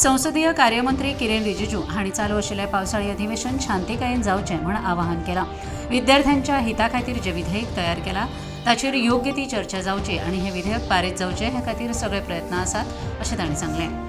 संसदीय कार्यमंत्री किरेन रिजिजू हांणी चालू आशिल्लें पावसाळी अधिवेशन शांतिकायेन जावचें म्हूण आवाहन केलां. विद्यार्थ्यांच्या हिता खातीर जें विधेयक तयार केलां ताचेर योग्य ती चर्चा जावची आनी हें विधेयक पारीत जावचें हे खातीर सगळे प्रयत्न आसात अशें तांणी सांगलें.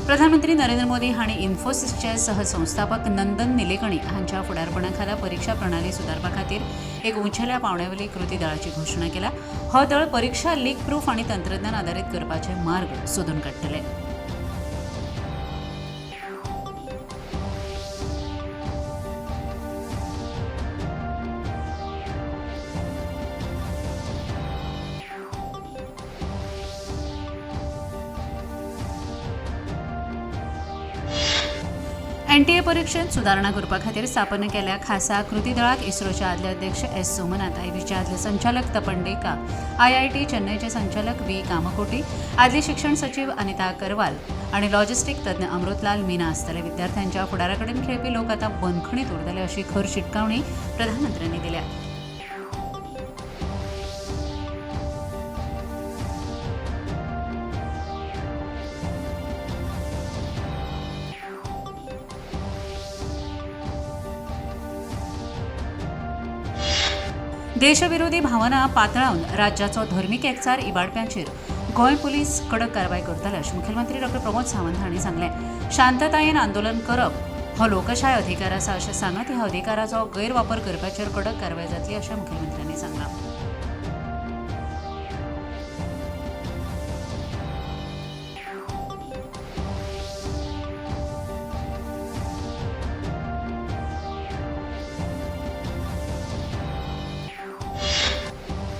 प्रधानमंत्री नरेंद्र मोदी हांणी इन्फोसिसचे सहसंस्थापक नंदन निलेकणी हांच्या फुडारपणा खाला परिक्षा प्रणाली सुदारपा खातीर एक उंचेल्या पावंड्यावेली कृती दळाची घोशणा केल्या. हो दळ परिक्षा लीक प्रूफ आनी तंत्रज्ञान आदारीत करपाचे मार्ग सोदून काडटले. एनटीए परिक्षेत सुदारणा करपा खातीर स्थापन केल्ल्या खासा कृती दळाक इस्रोचे आदले अध्यक्ष एस सोमनाथ, आयबीचे आदले संचालक तपन डेका, आयआयटी चेन्नयचे संचालक व्ही कामकोटी, आदली शिक्षण सचीव अनिता करवाल आनी लॉजिस्टीक तज्ञ अमृतलाल मीना आसतले. विद्यार्थ्यांच्या फुडारा कडेन खेळपी लोक आतां बंदखणीत उरतले अशी खर शिटकावणी प्रधानमंत्र्यांनी दिल्या. देशविरोधी भावना पातळावन राज्याचो धर्मीक एकचार इबाडप्यांचेर गोंय पुलीस कडक कारवाय करतले अशें मुखेलमंत्री डॉक्टर प्रमोद सावंत हांणी सांगलें. शांततायेन आंदोलन करप हो लोकशाय अधिकार आसा अशें सांगत ह्या अधिकाराचो गैरवापर करप्याचेर कडक कारवाय जातली अशें मुखेलमंत्र्यांनी सांगलां.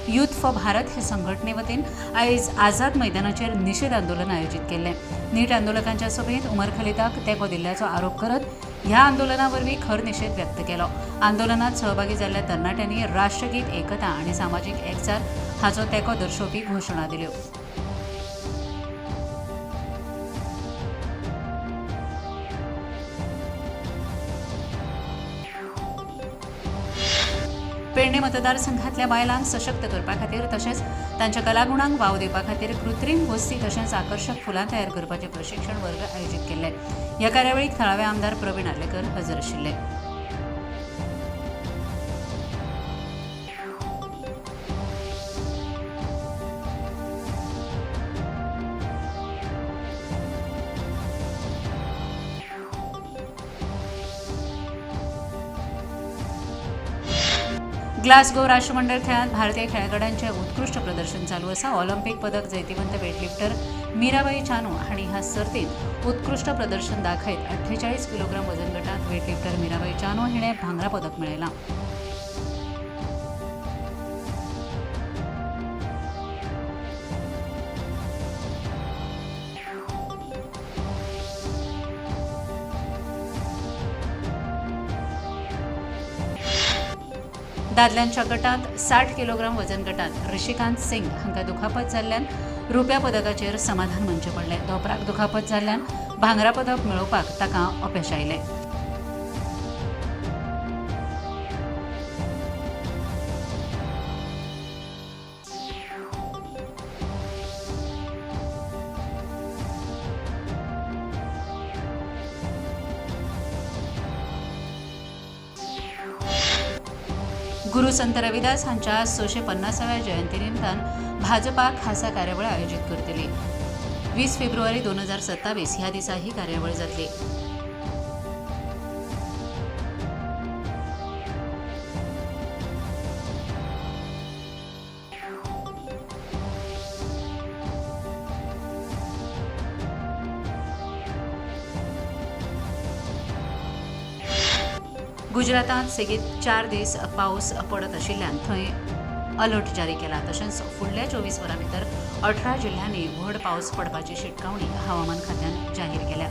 यूथ फॉर भारत हे संघटने वतीन आयज आझाद मैदानाचेर निशेध आंदोलन आयोजीत केल्लें. नीट आंदोलकांच्या सभेंत उमर खलिदाक तेंको दिल्ल्याचो आरोप करत ह्या आंदोलना वरवीं खर निशेध व्यक्त केलो. आंदोलनात सहभागी जाल्ल्या तरणाट्यांनी राष्ट्रगीत, एकता आनी सामाजीक एकचार हाचो तेंको दर्शोवपी घोशणा दिल्यो. पेडणे मतदारसंघातल्या बायलांक सशक्त करपा खातीर तशेंच तांच्या कलागुणांक वाव दिवपा खातीर कृत्रीम वस्ती तशेंच आकर्शक फुलां तयार करपाचे प्रशिक्षण वर्ग आयोजीत केल्ले. ह्या कार्यावळीक थळावे आमदार प्रवीण आर्लेकर हजर आशिल्ले. ग्लासगो राष्ट्रमंडळ खेळांत भारतीय खेळगड्यांचें उत्कृश्ट प्रदर्शन चालू आसा. ऑलिम्पिक पदक जैतिवंत वेटलिफ्टर मीराबाई चानू हांणी ह्या सर्तींत उत्कृश्ट प्रदर्शन दाखयत 48 किलोग्राम वजन गटांत वेटलिफ्टर मीराबाई चानू हिणें भांगरा पदक मेळयलां. दादल्यांच्या गटांत 60 किलोग्राम वजन गटांत ऋषिकांत सिंग हांकां दुखापत जाल्ल्यान रुप्या पदकाचेर समाधान मानचें पडलें. दोपराक दुखापत जाल्ल्यान भांगरा पदक मेळोवपाक ताका अपेश आयलें. गुरू संत रविदास हांच्या 650व्या जयंती निमतान भाजपा खासा कार्यावळ आयोजीत करतली. 20 फेब्रुवारी 2027 ह्या दिसा ही कार्यावळ जातली. गुजरातांत सेगीत 4 दीस पावस पडत आशिल्ल्यान थंय अलर्ट जारी केला. तशेंच फुडल्या 24 वरां भितर 18 जिल्ह्यांनी व्हड पावस पडपाची शिटकावणी हवामान खात्यान जाहीर केल्या.